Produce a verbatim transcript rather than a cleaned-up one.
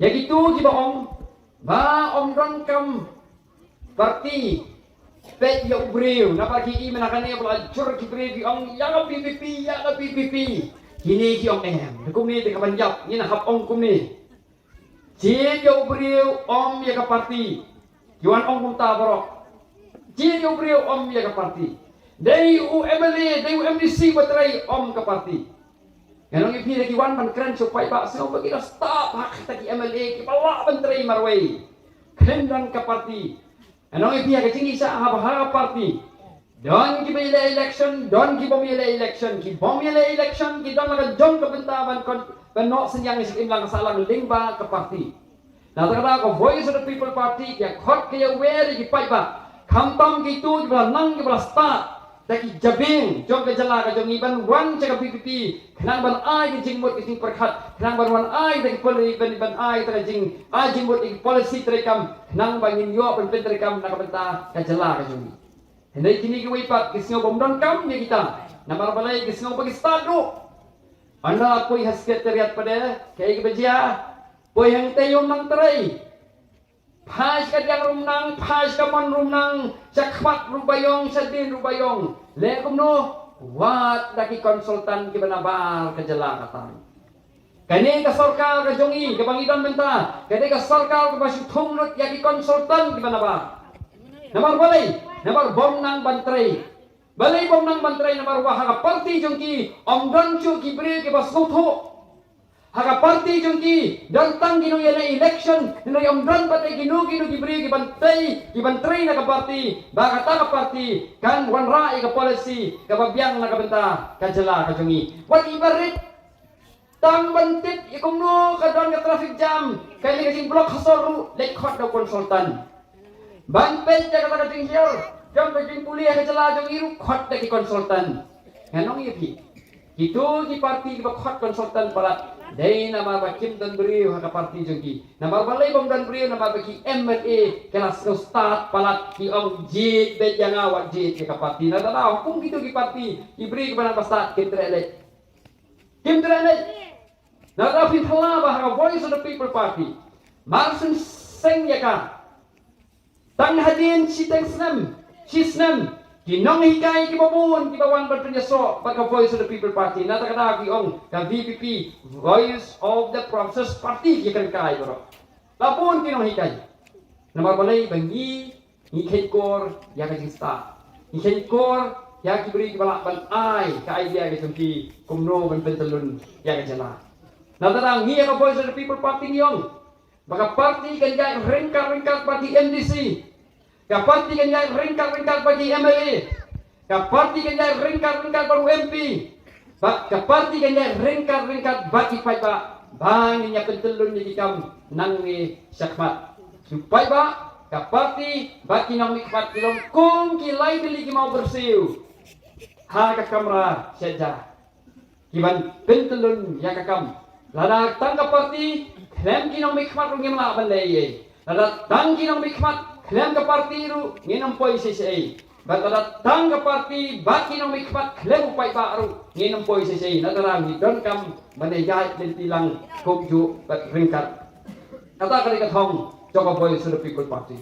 Ïa kito kiba ong ba ym donkam party, peit ïa u briew, namar ki i mynta kane ba la jur ki briew ki ong ïa ka VPP, ïa ka VPP. Kine ki ong em, da kumne te ka ban ïap, ngin hap ong kumne. Jied ïa u briew, ym ïa ka party. Ki wan ong kumta baroh. Jied ïa u briew, ym ïa ka party. Dei u MLA, dei u MDC ba trei, ym ka party. Ngan ong ïa phi, da ki wan ban kren sha u paidbah, sngewbha ki da stad ha kita ki MLA kiba lah ban trei marwei. Khlem don ka party. Ngan ong ïa phi, ha ka jingïaishah haba ha ka party, don kiba ïaleh election, don ki bym ïaleh election. Ki bym ïaleh election ki don la ka jong ka bynta ban kon, ban noh synñiang ïa ka imlang ka sahlang lyngba ka party. Na kata ka daw ka Voice of the People Party ka ïa khot ka ïa wer ïa ki paidbah, khamtam kito kiba la nang kiba la stad da ki jabieng jong ka jylla ka jong ngi ban wan sha ka VPP, khnang ban ai ka jingmut ka jingpyrkhat, khnang ban wan ai da ki poli-, ban, ban ai da ka jing, ai jingmut da ki policy treikam, khnang ba ngin ïoh ban pyntreikam na ka bynta ka jylla ka jong ngi. Hynrei kine kiwei pat ki sngew ba ym donkam ïa kita. Namar balei? Ki sngew ba ki stad ruh. Ynda poi ha secretariat pat de, kaei kaba jia? Poi hangtei ym nang trei. Phai sha kadiang ruh ym nang, phai sha kamon ruh ym nang, sha khmat ruh ba ïong, sha dien ruh ba ïong. Leh kumno? Wad da ki consultant kiba nabar ka jylla ka tang. Kane ka sorkar ka jong ngi kaba ngi don mynta, kane ka sorkar kaba shu thung lut ïa ki consultant kiba nabar. Namar balei? Namar bym nang ban trei. Balei bym nang ban trei? Namar ba ha ka party jong ki ym don shuh ki briew kiba sngewthuh. Ha ka party jong ki don tang ki nongïaleh election, hynrei ym don pat kino kino ki briew ki ban tei, ki ban trei na ka party, ba kata ka party kan wanrah ïa ka policy kaba biang na ka bynta ka jylla ka jong ngi. Wat i ba rit tang ban tip ïa kumno ka don ka traffic jam, ka lei ka jingblok ha sor ruh, leit khot da u consultant. Ban peit ïa kata ka jinghiar jong ka jingpule ha ka jylla jong ngi ruh, khot da ki consultant. Ngan ong ïa phi, kito ki party kiba khot consultant palat, dei namar ba kim don briew ha ka party jong ki. Namar balei bym don briew? Namar ba ki MLA ki la sngewstad palat, ki ong jied beit ïa nga, wat jied ïa ka party. Na kata ka daw kum kito ki party, ki briew kiba nang ba stad kim treh leit. Kim treh leit. Na kata phin phylla ba ha ka Voice of the People Party, mar shu seng ïa ka, tang hadien shiteng snem, shi snem, ki nonghikai kiba bun kiba wan ban pynïasoh bad ka Voice of the People Party. Na kata ka daw ki ong ka VPP, Voice of the Provinces Party, ki kren kai baroh. La bun ki nonghikai. Namar balei? Ba ngi, ngi kheiñkor ïa ka jingstad. Ngi kheiñkor ïa ki briew kiba lah ban ai ka idea ka jong ki kumno ban pyntyllun ïa ka jylla. Na kata ka daw ngi ïa ka Voice of the People Party ngi ong ba ka party kan ïaid ryngkat ryngkat bad ki MDC. Ka party kan ïaid ryngkat ryngkat bad ki MLA. Ka party kan ïaid ryngkat ryngkat bad u MP. Bad ka party kan ïaid ryngkat ryngkat bad ki paidbah, ba ngin ïa pyntyllun ïa ki kam nangne shakhmat. Ki paidbah, ka party bad ki nongmihkhmat ki long kum ki lai tylli ki mawbyrsiew ha ka kamra shet ja, ki ban pyntyllun ïa ka kam. Lada tang ka party, khlem ki nongmihkhmat ruh ngim lah ban leh ei ei. Lada tang ki nongmihkhmat, khlem ka party ruh ngin ym poi shisha ei. Bad lada tang ka party bad ki nongmihkhmat, khlem u paidbah ruh ngin ym poi shisha ei. Na kata ka daw ngi donkam ban ïaid lynti lang kumjuh bad ryngkat. Kata ka dei ka thong jong ka Voice of the People Party.